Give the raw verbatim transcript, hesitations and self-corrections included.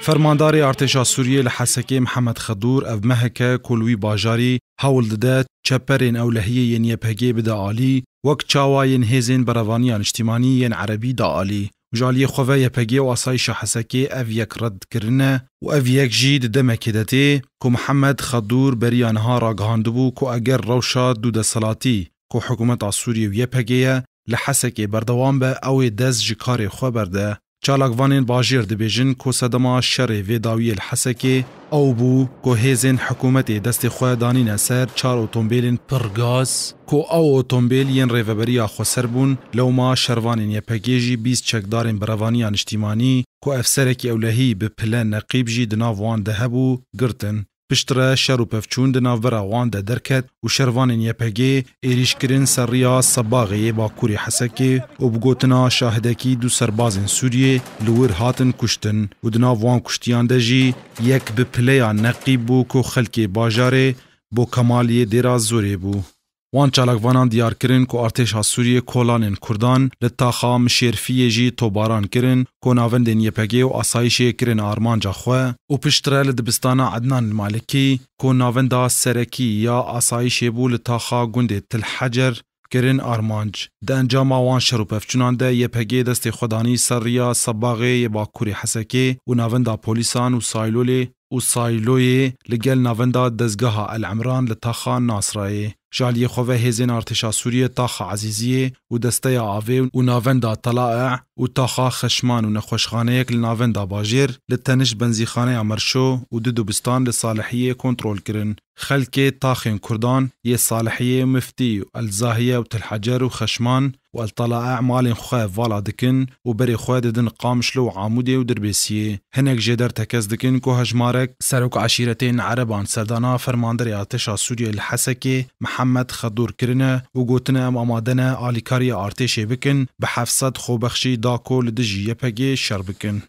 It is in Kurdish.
Fermandarê artêşa Sûriyê li Hesekê Mihemed Xedûr ev meheke ku li wî bajarî hewl dide çeperên ewlehiyê yên Y P G bide alî, wek çawa yên hêzên berevaniya niştîmanî yên erebî da alî. Û ji aliyê xwe ve Y P G û asayîşa Hesekê ev yek red kirine û ev yek jî di demekê de tê ku Mihemed Xedûr beriya niha ragihandibû ku eger rewşa dû desthilatî ku hikûmeta Sûriyê û Y P G ye li Hesekê berdewam be, ew ê dest ji karê xwe berde. Çalakvanên bajêr dibêjin ku sedema şerê vê dawiyê li Hesekê ew bû ku hêzên hikûmetê destê xwe danîne ser çar otombêlên pir gaz ku ew otombêl yên rêveberiya xweser bûn, lewma şervanên Y P G jî bîst çekdarên berevaniya niştîmanî ku efserekî ewlehî bi pile neqîb jî di nav wan de hebû, girtin. Piştre şer û pevçûn di navbera wan de derket û şervanên Y P G êrîş kirin ser riya Sebaxê yê bakurê Hesekê û bi gotina şahidekî du serbazên Sûriyê li wir hatin kuştin û di nav wan kuştiyan de jî yek bi pileya neqîb bû ku xelkê bajarê Bo Kemaliyê Dêra Zorê bû. Wan çalakvanan diyar kirin ku artêşa Sûriyê kolanên Kurdan li taxa Mişêrfiyê jî tobaran kirin ku navendên Y P G û asayîşê kirin armanca xwe û piştre li dibistana Ednan Malikî ku navenda serekî ya asayîşê bû li taxa gundê Til Hecer kirin armanc. Di encama wan şer û pevçûnan de Y P G destê xwe danî ser riya Sebaxê yê bakurê Hesekê û navenda polîsan û Saylolê û Sayloyê li gel navenda dezgeha El Emran li taxa Nasrayê. Ji aliyê xwe ve hêzên artêşa Sûriyê taxa Ezîziyê û desteya avê û navenda Talae û taxa Xeşman û nexweşxaneyek li navenda bajêr li tenişt benzîxaneya Merşo û du dibistan li Salihiyê kontrol kirin. Xelkê taxên Kurdan yê Salihiyê, Miftî û El Zahiye û Til Hecer û Xeşman û El Talae malên xwe vala dikin û berê xwe didin Qamişlo û Amûdê û Dirbêsiyê. Hinek jê dertekez dikin ku hejmarek serok eşîretên ereban serdana fermanderê artêşa Sûriyê li Hesekê Mihemed Xedûr kirine û gotine, em amade ne alîkariya artêşê bikin, bi heft sed xwebexşî da ku li dijî Y P G şer bikin.